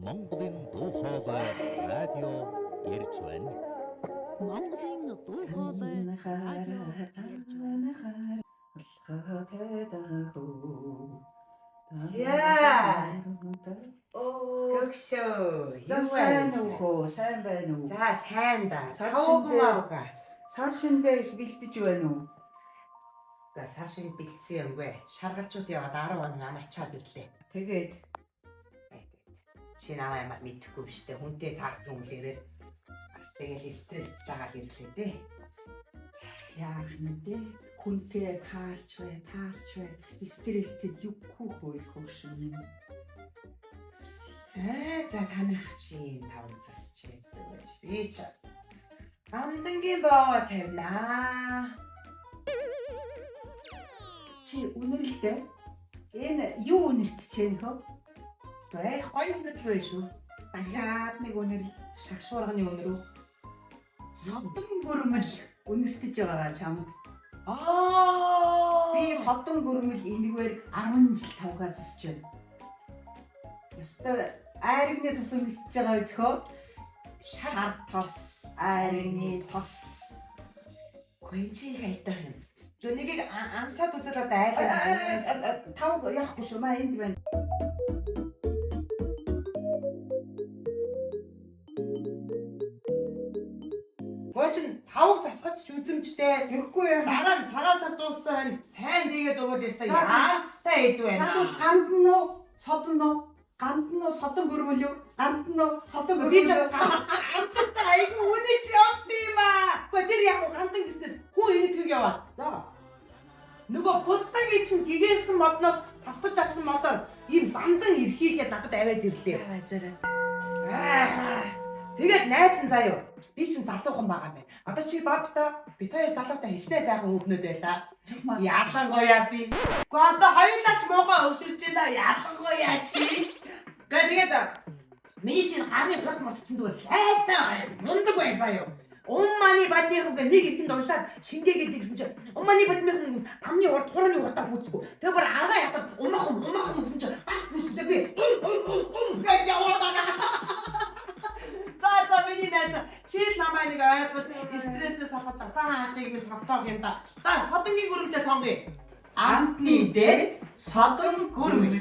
Монголын дуу хоолой радио ярьж байна. Монголын дуу хоолой радио ярьж байна. За. Өгшөө. За сайн уу хөө, сайн байна уу? За сайн да. Сар Тавг шиндээ. мавга. Сар шиндээ их бэлдэж байна уу? За сар шиг бэлдсэн юмгүй. Шаргалчууд яваад 10 хоног амарчаад ирлээ. Тэгээд Чи намаа ямар мэдэхгүй биш үү? Хүнтэй таах юм лээрээр бас тэгэл стрессж байгаа л ирлээ дээ. яах нь дээ? Хүнтэй таарч бай, таарч бай. Стресстэд юггүй хөө их хөшин юм. Аа за таних чи юм таван цас чи гэдэг байж. Би чи гандангийн боогоо тавинаа. Чи үнэрлээ. Энэ юу үнэртэж байна хөө? Их гоё үнэрлэл байх шүү. Дахиад нэг үнэрл. Шагшуурганы үнэр үү? Содон гүрмэл үнэртэж байгаа чамд. Аа. Би содон гүрмэл энэгээр 10 жил тавгаа засч байна. Ёстой айргны тос өмсөж байгаа үзхөө. Шар тос, айргны тос. Гүн чи их аятах юм. Зөө нэгийг амсаад үзэл одоо айлаа. Тавг яахгүй шүү. Маа энд байна. Гоо чин тавг засгаж ч үзэмжтэй. Тэгэхгүй яа. Дараа нь цагаан сар дууссан хойно сайн тэгээд уул ястай За, яанцтай хэд байна. За тэгвэл гандан уу, содон уу? Гандан уу, содон гүрмэл үү? Гандан уу, содон Би гүрмэл ч бас үү? гандантай айгүй үнэж явсан юм аа. Гэхдээ тэр яг гоо гандан гэснээс хүн энэтхэг яваад. Нөгөө буддагийн чинь гэгэрсэн модноос тастаж авсан модоор ийм зандан эрхийлээд надад аваад ирлээ. За за. Аа. Тэгээд найз нь заяа. Би чинь залуухан байгаа юм байна. Одоо чи боддоо бит хоёр залуутай хичнээн сайхан өвгнөд байлаа. Ялангуяа би. Гэхдээ одоо хоёулаа ч муухай өвширч байна. Ялангуяа чи. Гэ тэгээд миний чинь гарны хурд мурд чинь зүгээр лайтай мундаг бай заяа. Ум мани бадмийнхан гэ нэг ихэнд уншаад шингээгээд гэсэн чинь ум мани бадмийнхан амны хурд хурууны хурдаа гүйцэхгүй. Тэгээ бүр аргаа ятад умаахан умаахан гэсэн чинь бас гүйцэхгүй. Тэгээ би ум ум ум ум гэж яваад байгаа. За за миний найз чи л намайг нэг ойлгож стрессээс салгаж байгаа. За хаашийг минь тогтоох юм да. За содонгийн гүрмлээ сонгоё. Амтны дээр содон гүрмэл.